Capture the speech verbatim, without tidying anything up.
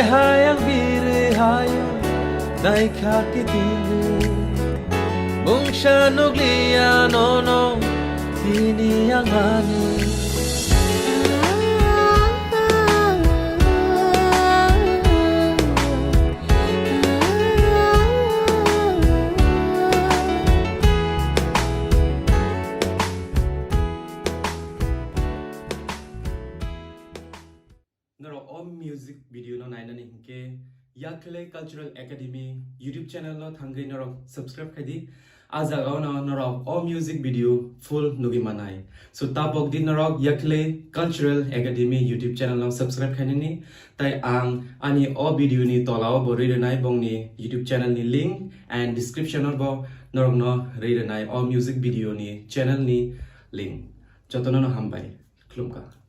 Hayang biri hayang naikha kitini. Mungsa nukliya nono tini ang ani. Norok o music video no nainani hinkhe Yakhle Cultural Academy YouTube channel no thangwi norok subscribe khai di. A jaga o no norok o music video full nugwi manai. So tabok di norok Yakhle Cultural Academy YouTube channel no subscribe khainani. Tai ang ani o video ni tola o bo rwi rwnai bongni YouTube channel ni link and description o bo norok no rwi rwnai o music video ni channel ni link. Jotono no hambai. Khulumkha.